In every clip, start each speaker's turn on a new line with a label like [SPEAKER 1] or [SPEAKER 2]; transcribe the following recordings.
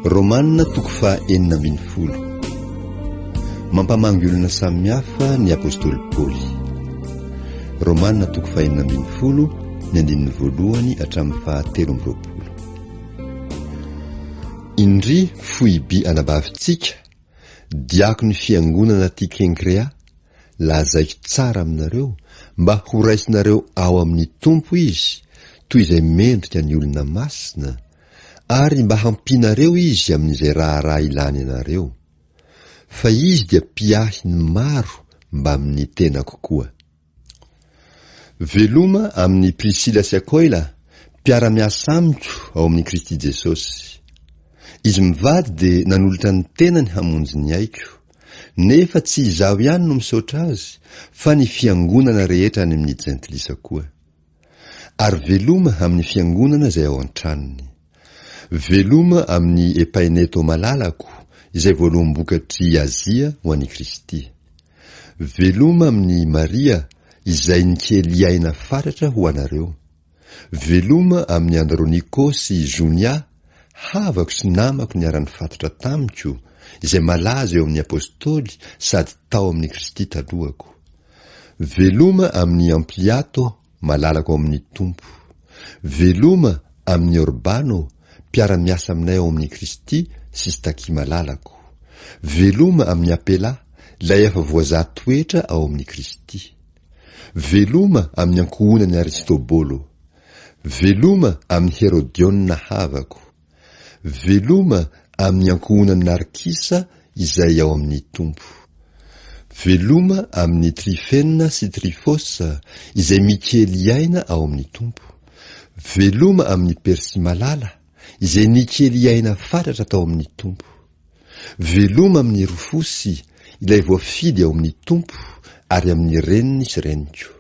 [SPEAKER 1] Romana toko faha 16. Mampamangy olona samihafa ny apostoly Paoly. Romana toko faha 16, ny andininy voalohany hatramin'ny faha 23. Indry Foiby anabavintsika, diakon'ny fiangonana aty Kenkrea, Lazaiko tsara aminareo mba horaisinareo ao amin'ny Tompo izy toy izay mendrika ny olona masina, ary mba hampianareo izy amin'izay raharaha ilany anareo. Fa izy dia mpiahy ny maro mbamin'ny tenako koa. Veloma amin'i Prisila sy Akoila, mpiara-miasa amiko ao amin'i Kristy Jesosy. Izy mivady dia nanolotra ny tenany hamonjy ny aiko. Nefa tsy izaho ihany no misaotra azy, fa ny fiangonana rehetra any amin'ny jentilisa koa. Ary veloma amin'ny fiangonana izay ao an-tranony. Veloma amin'i Epaineto malalako, izay voaloham-bokatr'i Azia ho an'i Kristy. Veloma amin'i Maria, izay nikely aina fatratra ho anareo. Veloma amin'i Androniko sy Jonia, havako sy namako niara-nifatotra tamiko, izay malaza eo amin'ny apostoly sady tao amin'i Kristy talohako. Veloma amin'i Ampliato, malalako ao amin'ny Tompo. Veloma amin'i Orbano, mpiara-miasa aminay ao amin'i Kristy sy Staky malalako. Veloma amin'i Apela, ilay efa voazaha toetra ao amin'i Kristy. Veloma amin'ny ankohonan'i Aristobolo. Veloma amin'i Herodiona havako. Veloma amin'ny ankohonan'i Narkisa izay ao amin'ny Tompo. Veloma amin'i Trifena sy Trifosa izay mikely aina ao amin'ny Tompo. Veloma amin'i Persy malala izay nikely aina fatratra tao amin'ny Tompo. Veloma amin'i Rofosy, ilay voafidy ao amin'ny Tompo, ary amin'ny reniny sy reniko.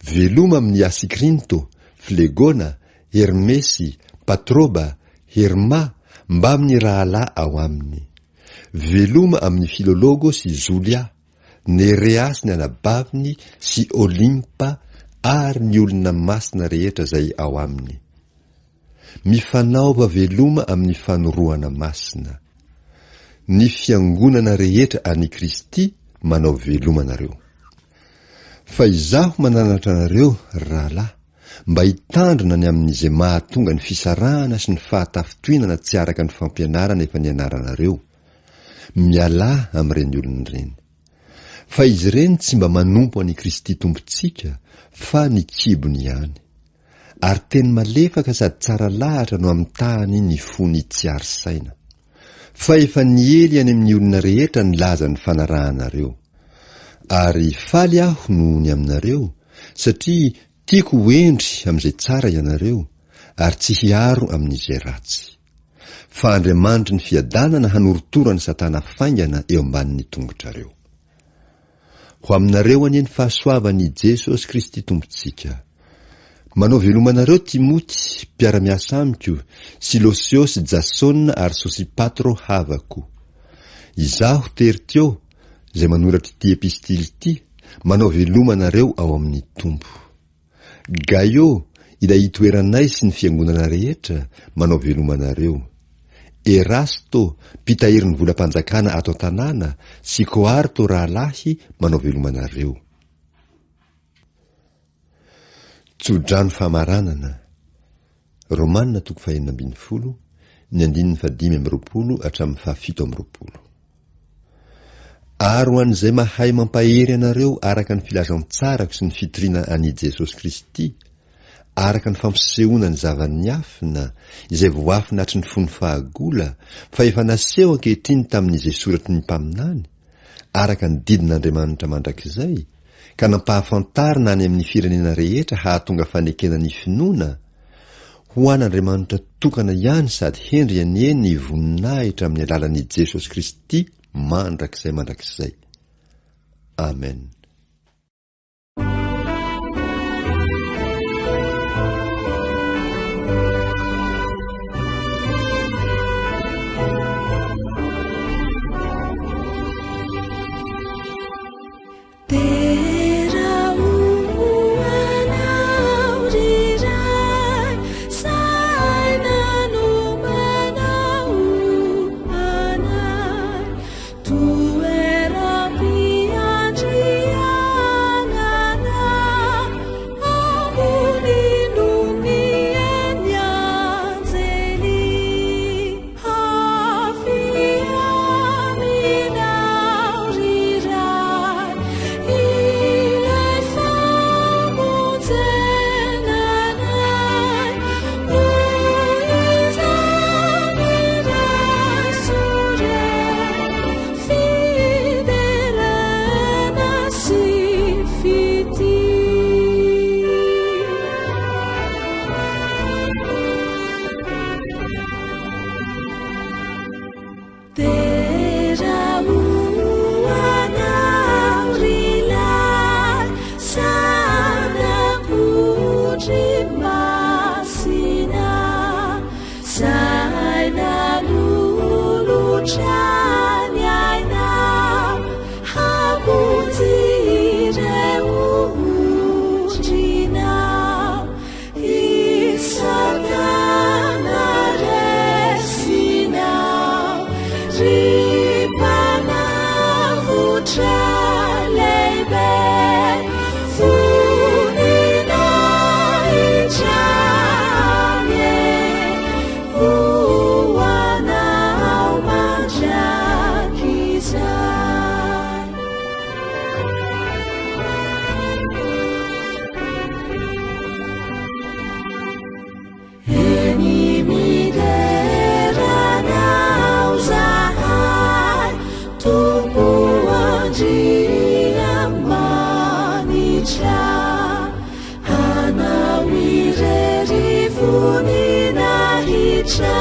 [SPEAKER 1] Veloma amin'i Asikrinto, Flegona, Hermesy, Patroba, Herma, mbamin'ny rahalahy ao aminy. Veloma amin'i Filologo sy Jolia, Nerea sy ny anabaviny sy Olimpa ary ny olona masina rehetra izay ao aminy. Mifanaova veloma amin'ny fanorohana masina. Ny fiangonana rehetra an'i Kristy manao veloma anareo. Fa izaho mananatra anareo, ry rahalahy, mba hitandrina ny amin'izay mahatonga ny fisarahana sy ny fahatafintohinana tsy araka ny fampianarana efa nianaranareo. Mialà amin'ireny olona ireny. Fa izy ireny tsy mba manompo an'i Kristy Tompontsika, fa ny kibony ihany. Ary teny malefaka sady tsara lahatra no amitahany ny fony tsy ary saina. Fa efa niely any amin'ny olona rehetra ny lazan'ny fanarahanareo. Ary faly aho noho ny aminareo, satria tiako ho hendry amin'izay tsara ianareo, ary tsy hiaro amin'izay ratsy. Fa Andriamanitry ny fiadanana hanorotoro an'i Satana faingana eo ambanin'ny tongotrareo. Ho aminareo anie ny fahasoavan'i Jesosy Kristy Tompontsika. Manao veloma anareo Timoty, mpiara-miasa amiko, sy Losio sy Jasona ary Sosipatro havako. Izaho, Tertio, izay manoratra ity epistily ity, manao veloma anareo ao amin'ny Tompo. Gaio, ilay itoeranay sy ny fiangonana rehetra, manao veloma anareo. Erasto, mpitahiry ny volam-panjakana ato an-tanàna, sy Koarto rahalahy, manao veloma anareo. Tsodrano famaranana, Romana toko fahenina ambin'ny folo, ny andininy fahadimy amby roapolo hatramin'ny fahafito amby roapolo. Ary ho an'izay mahay mampahery anareo araka ny filazantsarako sy ny fitoriana an'i Jesosy Kristy, araka ny fampisehoana ny zava-niafina, izay voafina hatry ny fony fahagola, fa efa naseho ankehitriny tamin'izay soratry ny mpaminany, araka ny didin'Andriamanitra mandrakizay, ka nampahafantarina any amin'ny firenena rehetra hahatonga fanekena ny finoana, Ho an' Andriamanitra tokana ihany sady hendry anie ny voninahitra amin'ny alalan'i Jesosy Kristy mandrakizay mandrakizay. Amen.
[SPEAKER 2] Dera ho anao ry Ray, saina nomanao. Dera ho anao ry lahy Zanak'ondry masina Zay nanolotra ny ainao Hamonjy ireo ondrinao I Satana resinao Ry Mpanavotra lehibe Voninahitra anie Ho anao mandrakizay. Eny midera anao zahay Tompo Andriamanitra Anao irery voninahitra.